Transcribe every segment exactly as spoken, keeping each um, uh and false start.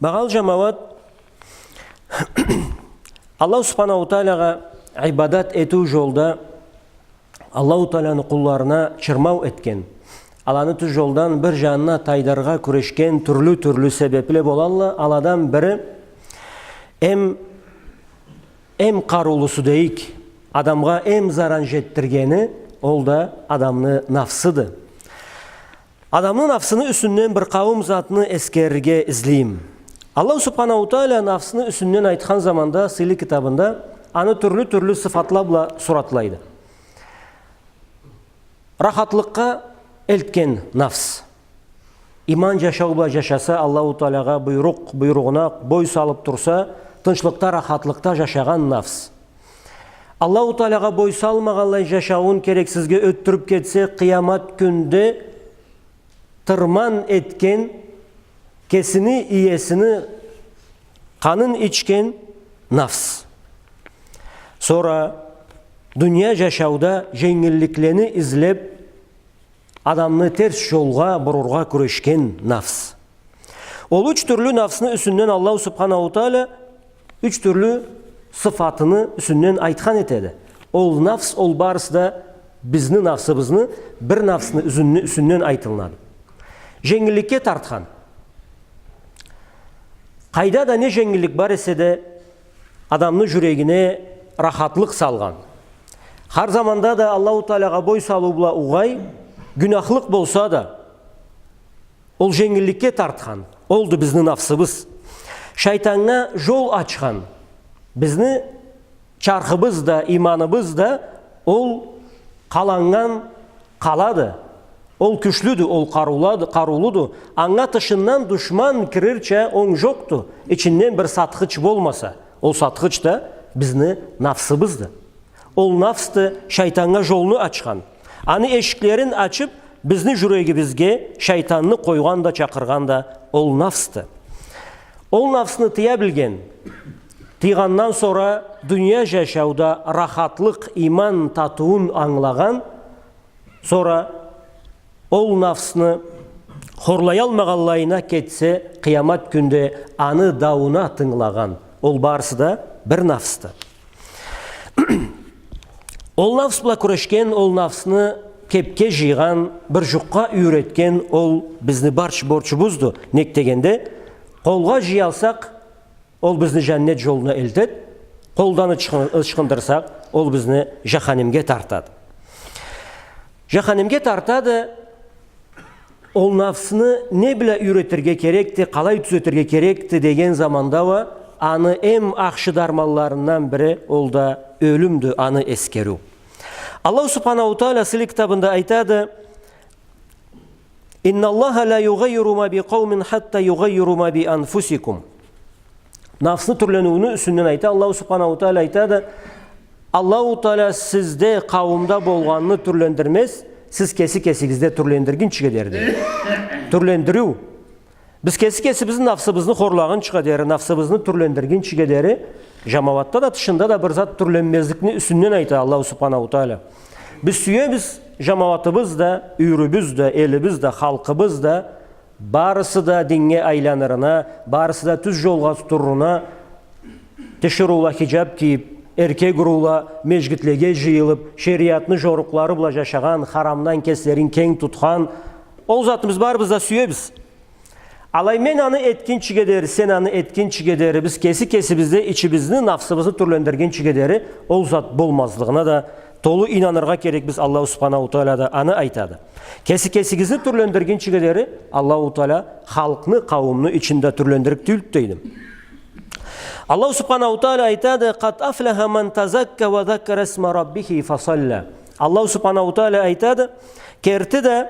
Багъалы джамауат, Аллаху Субханаху Таалагъа ибадат этиу джолда Аллаху Тааланы къулларына чырмау этген, аланы тюз джолдан бир джанына тайдырыргъа кюрешген тюрлю-тюрлю себебле болалла. Аладан бири, эм, эм къарыулусу дейик, адамгъа эм заран джетдиргени, ол да адамны нафсыды. Адамны нафсыны юсюнден бир къауум затны эсгерирге излейим. Аллаху Субханаху Тааля нафсыны юсюнден айтхан заманда, сыйлы китабында аны тюрлю-тюрлю сыфатла бла суратлайды. Рахатлыкъгъа элтген нафс. Иман джашау бла джашаса, Аллаху Таалягъа буйрукъ, буйругъуна бой салып турса, тынчлыкъда, рахатлыкъда джашагъан нафс. Аллаху Таалягъа бой салмагъанлай джашауун керексизге ётдюрюп кетсе, къыямат кюнде тырман этген, кесини иесини къанын ичген нафс. Сора дуния джашауда дженгилликлени излеп, адамны терс джолгъа бурургъа кюрешген нафс. Ол юч тюрлю нафсны юсюнден Аллаху Субханаху Тааля юч тюрлю сыфатыны юсюнден айтхан этеди. Ол нафс, ол барысы да бизни нафсыбызны бир нафсны юсюнде-, юсюнден айтылынады. Дженгилликге тартхан. Къайда да не дженгиллик бар эсе да, адамны джюрегине рахатлыкъ салгъан. Хар заманда да Аллаху Таалягъа бой салыу бла угъай, гюнахлыкъ болса да, ол дженгилликге тартхан, олду бизни нафсыбыз. Шайтаннга джол ачхан, бизни чархыбыз да, иманыбыз да ол къаланнган къалады. Ол кючлюдю, ол къарыулады-, къарыулуду. Анга тышындан душман кирирча онг джокъду, ичинден бир сатхыч болмаса. Ол сатхыч да бизни нафсыбызды. Ол нафсды шайтаннга джолну ачхан. Аны эшиклерин ачып, бизни джюрегибизге шайтанны къойгъан да, чакъыргъан да ол нафсды. Ол нафсны тыя билген, тыйгъандан сора дуния джашауда рахатлыкъ, иман татыуун ангылагъан, сора ол нафсны хорлаялмагъанлайына кетсе, къыямат кюнде аны дауна тынгылагъан. Ол барысы да бир нафсды. Ол нафс бла кюрешген, ол нафсны кепге джыйгъан, бир джукъгъа юйретген, ол бизни барч-, борчубузду. Нек дегенде, къолгъа джыялсакъ, ол бизни джаннет джолуна элтед, къолдан ычхын-, ычхындырсакъ, ол бизни джаханимге тартады. Джаханимге тартады. Ол нафсны не бла юйретирге керекди, къалай тюзетирге керекди деген заманда уа, аны эм ахшы дарманларындан бири ол да ёлюмдю, аны эсгериу. Аллаху Субханаху Тааля сыйлы китабында айтады: «Инналлаха ля югъаййиру ма би къаумин хатта югъаййиру ма би анфусихим». Нафсны тюрлениуюню юсюнден айта, Аллаху Субханаху Тааля айтады: «Аллаху Тааля сизде, къауумда болгъанны тюрлендирмез, сиз кеси кесигизде тюрлендиргинчиге дери», — дейди. Тюрлендириу. Биз кеси кесибизни нафсыбызны хорлагъынчыгъа дери, нафсыбызны тюрлендиргинчиге дери, джамауатда да, тышында да бир зат тюрленмезликни юсюнден айта Аллаху Субханаху Тааля. Биз сюебиз, джамауатыбыз да, юйюрюбюз да, элибиз да, халкъыбыз да, барысы да диннге айланырына, барысы да тюз джолгъа тутулурына, тиширыула хиджаб кийип, эркек уруула межгитлеге джыйылып, шериатны джорукълары бла джашагъан, харамдан кеслерин кенг тутхан, ол затны биз барыбыз да сюебиз. Алай мен аны этгинчиге дери, сен аны этгинчиге дери, биз кеси кесибизде ичибизни, нафсыбызны тюрлендиргинчиге дери, ол зат болмазлыгъына да толу ийнаныргъа керекбиз. Аллаху Субханаху Тааля да аны айтады. Кеси кесигизни тюрлендиргинчиге дери, Аллаху Тааля халкъны, къауумну ичинде тюрлендирик тюйюлдю, дейди. Аллаху Субханаху Тааля айтады: «Къад афляха ман тазакка ва заккара исма раббихи фасалля». Аллаху Субханаху Тааля айтады: «Керти да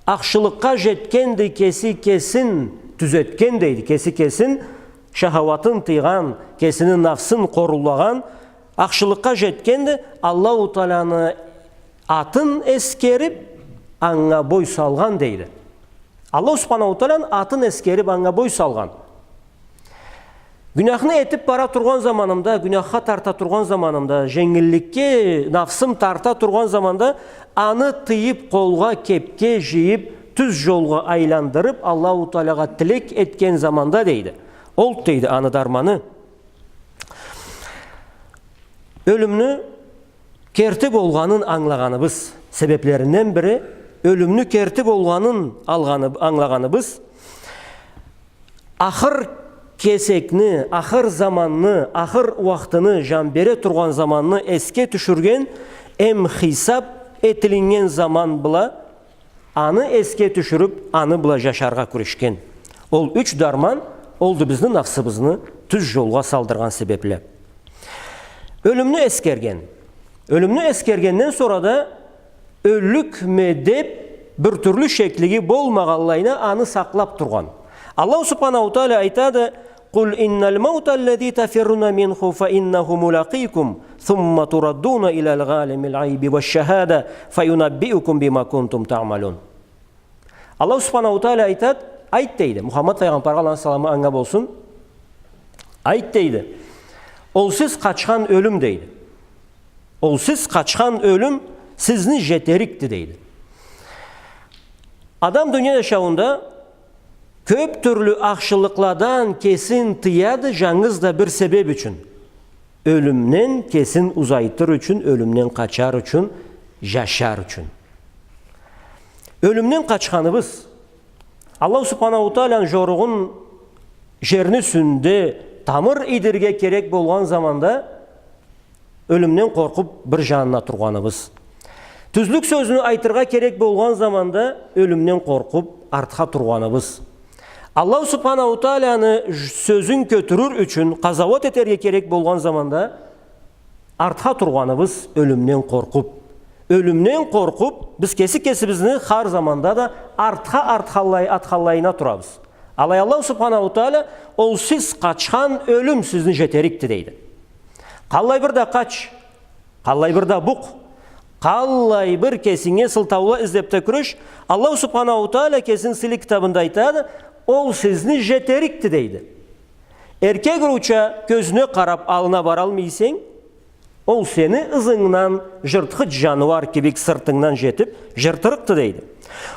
ахшылыкъгъа джетгенди кеси кесин тюзетген», — дейди. Кеси кесин, шахауатын тыйгъан, кесини нафсын къорулагъан, ахшылыкъгъа джетгенди, Аллаху Тааляны атын эсгерип, анга бой салгъан, дейди. Аллаху Субханаху Тааляны атын эсгерип, анга бой салгъан. Гюняхны этип бара тургъан заманымда, гюняхха тарта тургъан заманымда, дженгилликге нафсым тарта тургъан заманда, аны тыйып, къолгъа кепге джыйып, тюз джолгъа айландырып, Аллаху Таалягъа тилек этген заманда, дейди, Олду, дейди, аны дарманы. Ёлюмню керти болгъанын ангылагъаныбыз себеплеринден бири, ёлюмню керти болгъанын алгъаны-, ангылагъаныбыз, ахыр кесекни, ахыр заманны, ахыр уахтыны, жан бере тургъан заманны эсге тюшюрген эм хисап этилиннген заман бла аны эсге тюшюрюп, аны бла жашаргъа кюрешген. Ол юч дарман олду бизни нафсыбызны тюз жолгъа салдыргъан себепле. Ёлюмню эсгерген. Ёлюмню эсгергенден сора да ёллюкме деп бир тюрлю шеклиги болмагъанлайына аны сакълап тургъан. Аллаху Субханаху Тааля айтады: «قل إن الموت الذي تفرون منه فإنه ملاقيكم ثم تردون إلى عالم الغيب والشهادة فينبئكم بما كنتم تعملون». Аллаху Субханаху Тааля айтады, айт, дейди, Мухаммад файгъамбаргъа, Аллахны саламы анга болсун, айт, дейди, ол сиз къачхан ёлюм, дейди. Ол сиз къачхан ёлюм сизни жетерикди, дейди. Адам дуния жашауунда кёп тюрлю ахшылыкъладан кесин тыяды, жангыз да бир себеп ючюн. Ёлюмден кесин узайтыр ючюн, ёлюмден къачар ючюн, жашар ючюн. Ёлюмден къачханыбыз, Аллаху Субханаху Тааляны жоругъун жерни юсюнде тамыр идирге керек болгъан заманда, ёлюмден къоркъуп бир жанына тургъаныбыз. Тюзлюк сёзню айтыргъа керек болгъан заманда, ёлюмден къоркъуп артха тургъаныбыз. Аллаху Субханаху Тааляны ж-, сёзюн кётюрюр ючюн къазауат этерге керек болгъан заманда, артха тургъаныбыз, ёлюмден къоркъуп. Ёлюмден къоркъуп, биз кеси кесибизни хар заманда да артха артханлай-, атханлайына турабыз. Алай Аллаху Субханаху Тааля, ол сиз къачхан ёлюм сизни жетерикди, дейди. Къаллай бир да къач, къаллай бир да букъ, къаллай бир кесинге сылтаула излеп да кюреш, Аллаху Субханаху Тааля кесини сыйлы китабында айтады, ол сизни жетерикди, дейди. Эркек уруча кёзюне къарап аллына баралмай эсенг, ол сени ызынгдан жыртхыч жаныуар кибик сыртынгдан жетип жыртырыкъды, дейди.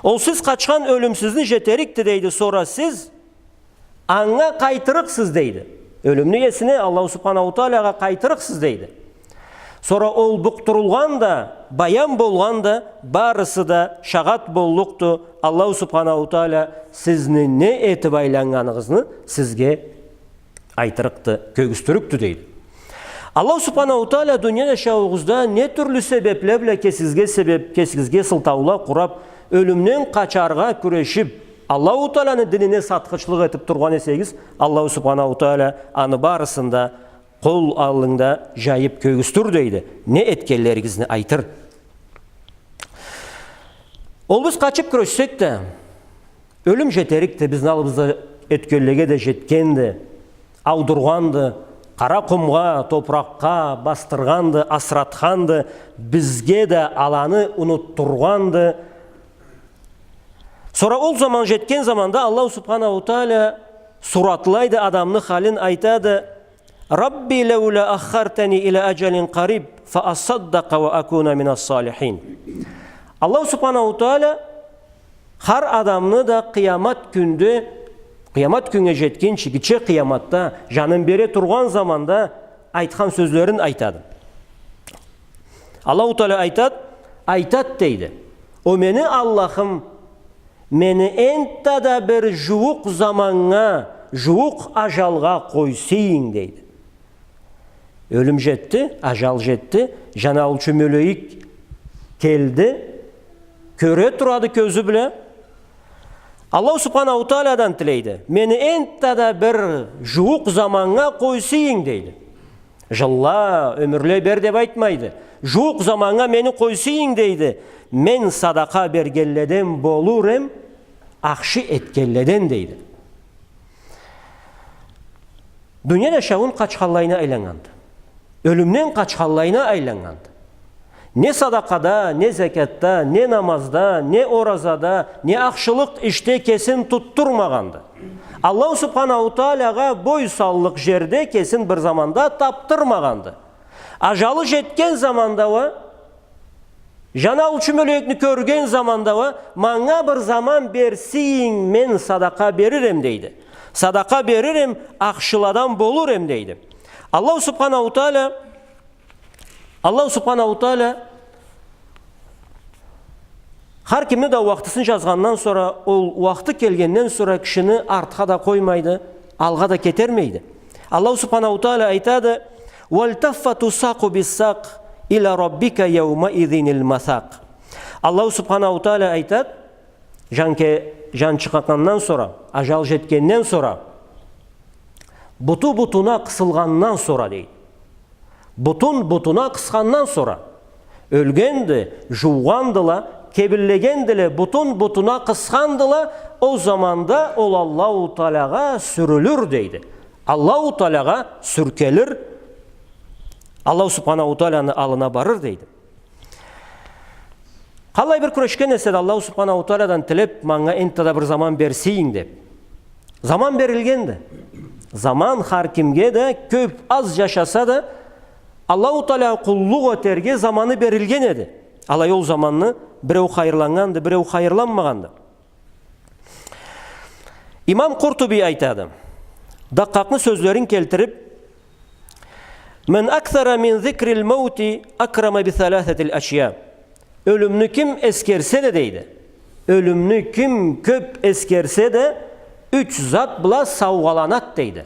Ол сиз къачхан ёлюм сизни жетерикди, дейди. Сора сиз анга къайтырыкъсыз, дейди. Ёлюмню иесине, Аллаху Субханаху Тааляга къайтырыкъсыз, дейди. Сора ол букъдурулгъан да, баян болгъан да, барысы да шагъат боллукъду. Аллаху Субханаху Тааля сизни не этип айланнганыгъызны сизге айтырыкъды, кёргюзтюрюкдю, дейди. Аллаху Субханаху Тааля дуния жашауугъузда не тюрлю себепле бла кесигизге себеп, кесигизге сылтаула къурап, ёлюмден къачаргъа кюрешип, Аллаху Тааляны динине сатхычлыкъ этип тургъан эсегиз, Аллаху Субханаху Тааля аны барысын да къол аллынгда жайып кёргюзтюр, дейди. Не этгенлеригизни айтыр. Ол биз къачып кюрешсек да, ёлюм жетерикди, бизни аллыбызда ётгенлеге да жетгенди, аудургъанды, къара къумгъа, топуракъгъа басдыргъанды, асыратханды, бизге да аланы унутдургъанды. Сора ол заман жетген заманда Аллаху Субханаху Тааля суратлайды адамны халин, айтады: «رب لولا أخرتني إلى أجل قريب فأصدق وأكون من الصالحين». Аллаху Субханаху Тааля хар адамны да къыямат кюнде, къыямат кюннге жетгинчи, гитче къыяматда, жанын бере тургъан заманда айтхан сёзлерин айтады. Аллаху Тааля айтады, айтады, дейди: «О мени Аллахым, мени энтта да бир жууукъ заманнга, жууукъ ажалгъа къойсайынг», дейди. Ёлюм жетди, ажал жетди, жан алыучу мёлейик келди, кёре турады кёзю бла. Аллаху Субханаху Таалядан тилейди: «Мени энтта да бир жууукъ заманнга къойсайынг», дейди. Жылла, ёмюрле бер деп айтмайды. «Жууукъ заманнга мени къойсайынг», дейди. «Мен садакъа бергенледен болур эм, ахшы этгенледен», дейди. Дуния жашауун къачханлайына айланнганды. Ёлюмден къачханлайына айланнганды. Не садакъада, не зекятда, не намазда, не оразада, не ахшылыкъ ишде кесин тутдурмагъанды. Аллаху Субханаху Тааляга бой саллыкъ жерде кесин бир заманда тапдырмагъанды. Ажалы жетген заманда уа, жан алыучу мёлекни кёрген заманда уа: «Манга бир заман берсейинг, мен садакъа берир эм», дейди. Садакъа берир эм, ахшыладан болур эм, дейди. Аллаху Субханаху Тааля, Аллаху Субханаху Тааля хар кимни да уахтысын жазгъандан сора, ол уахты келгенден сора кишини артха да къоймайды, алгъа да кетермейди. Аллаху Субханаху Тааля айтады: «Вальтаффату сакъу биссакъ иля раббика яумаизиниль масакъ». Аллаху Субханаху Тааля айтады, жан ке-, жан чыкъгъандан сора, ажал жетгенден сора, буту бутуна къысылгъандан сора, дейди. Бутун бутуна къысхандан сора. Ёлгенди, жуугъандыла, кебинлегендиле, бутун бутуна къысхандыла, ол заманда ол Аллаху Тааляга сюрюлюр, дейди. Аллаху Тааляга сюркелир, Аллаху Субханаху Тааляны аллына барыр, дейди. Къалай бир кюрешген эсе да, Аллаху Субханаху Таалядан тилеп, манга энтта да бир заман берсейин деп. Заман берилгенди. Заман хар кимге да, кёп, аз жашаса да, Аллаху Тааляга къуллукъ этерге заманы берилген эди. Алай ол заманны биреу хайырланнганды, биреу хайырланмагъанды. Имам Къуртуби айтады, Дакъкъакъны сёзлерин келтирип: «Мен аксара мин зикриль маути акрама би саласатиль ашья». Ёлюмню ким эсгерсе да, дейди, ёлюмню ким кёп эсгерсе да, юч зат бла саугъаланат, дейди.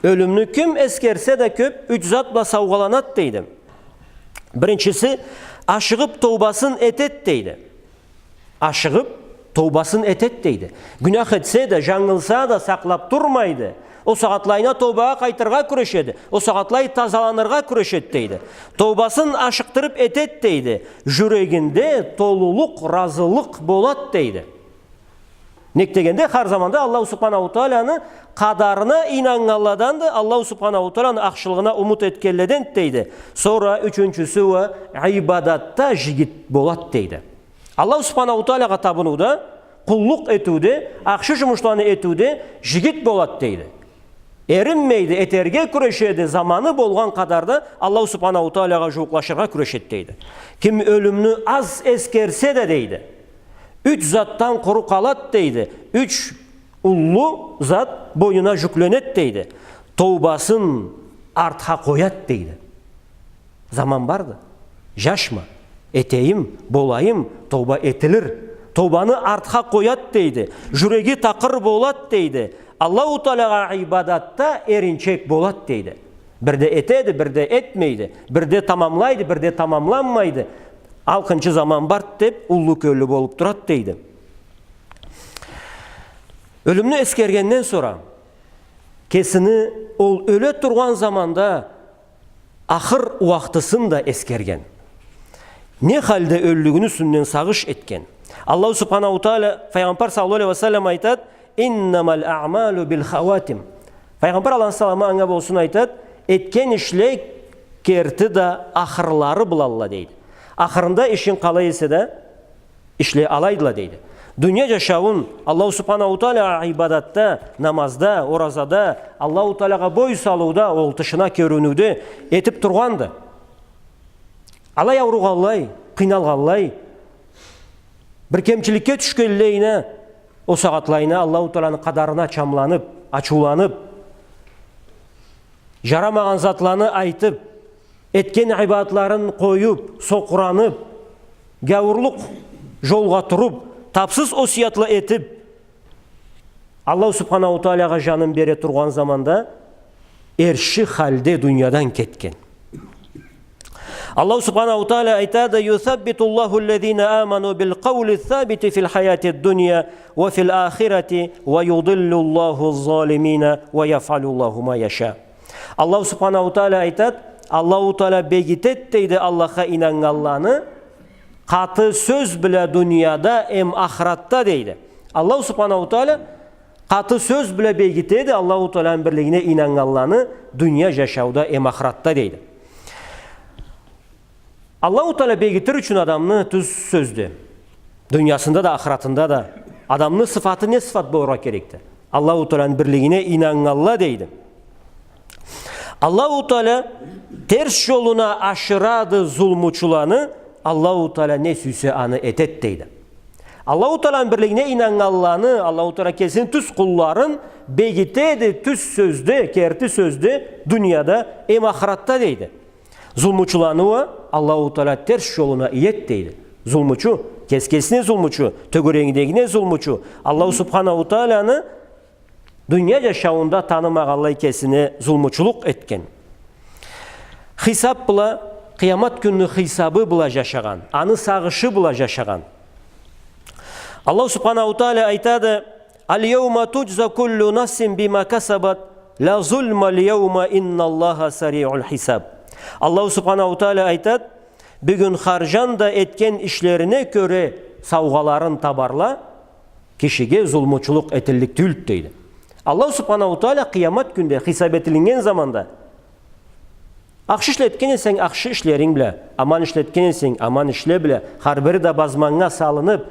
Ёлюмню ким эсгерсе да кёп, юч зат бла саугъаланат, дейди. Биринчиси, ашыгъып тоубасын этет, дейди. Ашыгъып, тоубасын этет, дейди. Гюнях этсе да, жангылса да, сакълап турмайды. Ол сагъатлайына тоубагъа къайтыргъа кюрешеди. Ол сагъатлай тазаланыргъа кюрешет, дейди. Тоубасын ашыкъдырып этет, дейди. Жюрегинде толулукъ, разылыкъ болат, дейди. Нек дегенде, хар заманда Аллаху Субханаху Тааляны къадарына ийнаннганладанды, Аллаху Субханаху Тааляны ахшылыгъына умут этгенледен, дейди. Сора ючюнчюсю уа ибадатда жигит болат, дейди. Аллаху Субханаху Тааляга табыныуда, къуллукъ этиуде, ахшы жумушланы этиуде жигит болат, дейди. Эринмейди, этерге кюрешеди, заманы болгъан къадарда Аллаху Субханаху Тааляга жууукълашыргъа кюрешет, дейди. Ким ёлюмню аз эсгерсе да, дейди, юч затдан къуру къалат, дейди. Юч уллу зат бойнуна жюкленет, дейди. Тоубасын артха къоят, дейди. Заман барды. Жашма. Этейим, болайым, тоуба этилир. Тоубаны артха къоят, дейди. Жюреги такъыр болат, дейди. Аллаху Тааляга ибадатда эринчек болат, дейди. Бирде этеди, бирде этмейди. Бирде тамамлайды, бирде тамамланмайды. Алкъынчы заман барды деп, уллу кёллю болуп турат, дейди. Ёлюмню эсгергенден сора, кесини ол ёле тургъан заманда ахыр уахтысын да эсгерген. Не халде ёллюгюню юсюнден сагъыш этген. Аллаху Субханаху Тааля, Файгъамбар саллаллаху алейхи ва саллам айтат: «Иннамаль аъмалю биль хаватим». Файгъамбар, Аллахны саламы анга болсун, айтат: «Этген ишле керти да ахырлары былалла», — дейди. Ахырында ишинг къалай эсе да, ишле алайдыла, дейди. Дуния жашауун Аллаху Субханаху Тааля ибадатда, намазда, оразада, Аллаху Тааляга бой салыуда, ол тышына кёрюнюуде этип тургъанды. Алай ауругъанлай, къыйналгъанлай, бир кемчиликге тюшгенлейине, ол сагъатлайына Аллаху Тааляны къадарына чамланып, ачыуланып, жарамагъан затланы айтып, этген ибадатларын къоюп, сокъуранып, гяуурлукъ жолгъа туруп, тапсыз осуятла этип, Аллаху Субханаху Тааляга жанын бере тургъан заманда эрши халде дуниядан кетген. Аллаху Субханаху Тааля айтады: «Юсаббитуллаху ллазина аману биль къаули ссабити филь хаяти ддунья ва филь ахирати ва юдиллуллаху ззалимина ва яфъалуллаху ма яша». Аллаху Субханаху Тааля айтат, Аллаху Тааля бегитет, дейди, Аллахха ийнаннганланы къаты сёз бла дунияда эм ахыратда, дейди. Аллаху Субханаху Тааля къаты сёз бла бегитеди Аллаху Тааляны бирлигине ийнаннганланы дуния жашауда эм ахыратда, дейди. Аллаху Тааля бегитир ючюн адамны тюз сёзде, дуниясында да, ахыратында да адамны сыфаты не сыфат болургъа керекди? Аллаху Тааляны бирлигине ийнаннганла, дейди. Аллаху Тааля терс жолуна ашырады зулмучуланы, Аллаху Тааля не сюйсе, аны этет, дейди. Аллаху Тааланы бирлигине ийнаннганланы Аллаху Таала кесини тюз къулларын бегитеди тюз сёзде, керти сёзде, дунияда эм ахыратда, дейди. Зулмучуланы уа Аллаху Таала терс жолуна иеди, дейди. Зулмучу, кес-кесине зулмучу, тёгерегиндегине зулмучу, Аллаху Субханаху Тааланы дуния жашауунда танымагъанлай кесине зулмучулукъ этген. Хисаб бла, къыямат кюнню хисабы бла жашагъан, аны сагъышы бла жашагъан. Аллаху Субханаху Таала айтады: «Аль-яума туджза куллю нафсин бима касабат, ла зульма аль-яума, инналлаха сариуль хисаб». Аллаху Субханаху Таала айтады: «Бюгюн хар жан да этген ишлерине кёре саугъаларын табарла, кишиге зулмучулукъ этиллик тюйюлдю», дейди. Аллаху Субханаху Таала къыямат кюнде хисаб этилиннген заманда, ахшы ишлетген эсенг, ахшы ишлеринг бла, аман ишлетген эсенг, аман ишле бла, хар бири да базманнга салынып,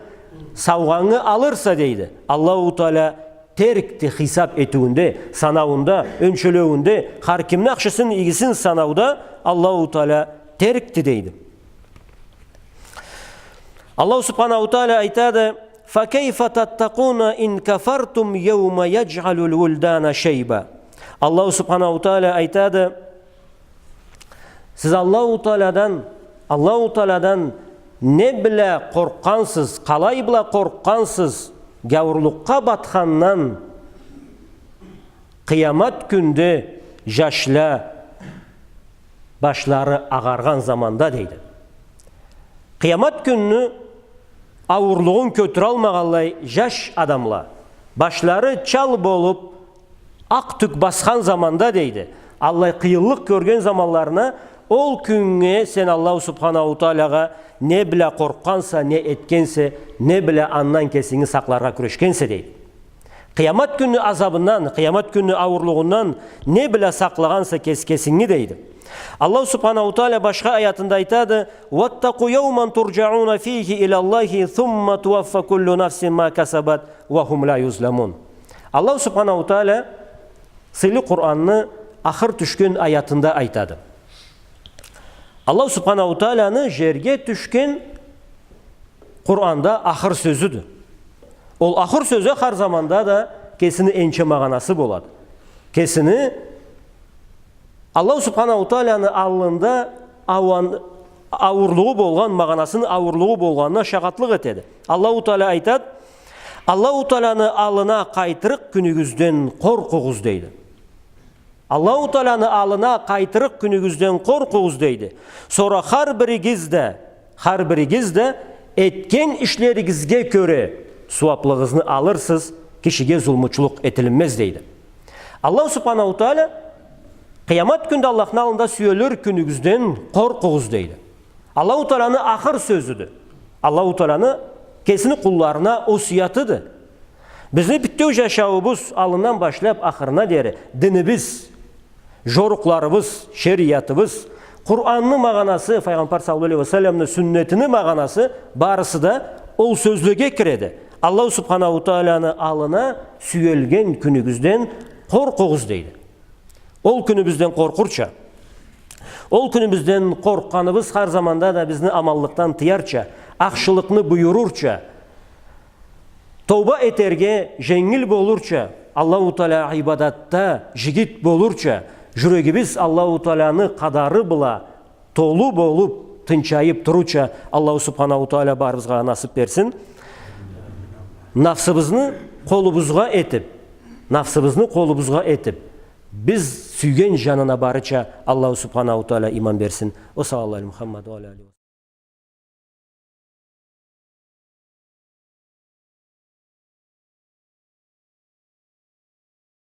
саугъангы алырса, дейди. Аллаху Таала теркди хисаб этиуюнде, санауунда, ёнчелеуюнде, хар кимни ахшысын, игисин санауда Аллаху Таала теркди, дейди. Аллаху Субханаху Таала айтады: «Факайфа таттакъуна ин кафартум яума яджалуль вульдана шайба». Аллаху Субханаху Таала айтады: «Сиз Аллаху Тааладан, Аллаху Тааладан не бла къоркъгъансыз, къалай бла къоркъгъансыз гяуурлукъгъа батхандан, къыямат кюнде жашла башлары агъаргъан заманда», дейди. Къыямат кюнню ауурлугъун кётюралмагъанлай жаш адамла, башлары чал болуп, акъ тюк басхан заманда, дейди, аллай къыйынлыкъ кёрген заманларына, ол кюннге сен Аллаху Субханаху Таалагъа не бла къоркъгъанса, не этгенсе, не бла андан кесинги сакъларгъа кюрешгенсе, дейди. Къыямат кюнню азабындан, къыямат кюнню ауурлугъундан не бла сакълагъанса кес-, кесинги, дейди. Аллаху Субханаху Таала башха аятында айтады: «Ваттакъу яуман турджауна фихи илаллахи, сумма туваффа куллю нафсин ма касабат ва хум ла юзламун». Аллаху Субханаху Таала сыйлы Къуранны ахыр тюшген аятында айтады. Аллаху Субханаху Тааланы жерге тюшген Къуранда ахыр сёзюдю. Ол ахыр сёзю хар заманда да кесини энчи магъанасы болады. Кесини Аллаху Субханаху Тааланы аллында ауан-, ауурлугъу болгъан, магъанасыны ауурлугъу болгъанына шагъатлыкъ этеди. Аллаху Таала айтады: «Аллаху Тааланы аллына къайтырыкъ кюнюгюзден къоркъугъуз», дейди. «Аллаху Тааланы аллына къайтырыкъ кюнюгюзден къоркъугъуз», дейди. «Сора хар биригиз да, хар биригиз да этген ишлеригизге кёре сууаплыгъызны алырсыз, кишиге зулмучулукъ этилинмез», дейди. Аллаху Субханаху Таала: «Къыямат кюнде Аллахны аллында сюелир кюнюгюзден къоркъугъуз», дейди. Аллаху Тааланы ахыр сёзюдю. Аллаху Тааланы кесини къулларына осуятыды. Бизни бютеу жашауубуз, аллындан башлап ахырына дери, динибиз, жорукъларыбыз, шериатыбыз, Къуранны магъанасы, Файгъамбар саллаллаху алейхи ва салламны сюннетини магъанасы, барысы да ол сёзлеге киреди. Аллаху Субханаху Тааланы аллына сюелген кюнюгюзден къоркъугъуз, дейди. Ол кюнюбюзден къоркъурча, ол кюнюбюзден къоркъгъаныбыз хар заманда да бизни аманлыкъдан тыярча, ахшылыкъны буюрурча, тоба этерге женгил болурча, Аллаху Таала ибадатда жигит болурча, жюрегибиз Аллаху Тааланы къадары бла толу болуп, тынчайып турурча Аллаху Субханаху Таала барыбызгъа насып берсин. Нафсыбызны къолубузгъа этип, нафсыбызны къолубузгъа этип, биз сюйген жанына барырча Аллаху Субханаху Таала иман берсин. Ва саллаллаху аля Мухаммад ва аля алихи ва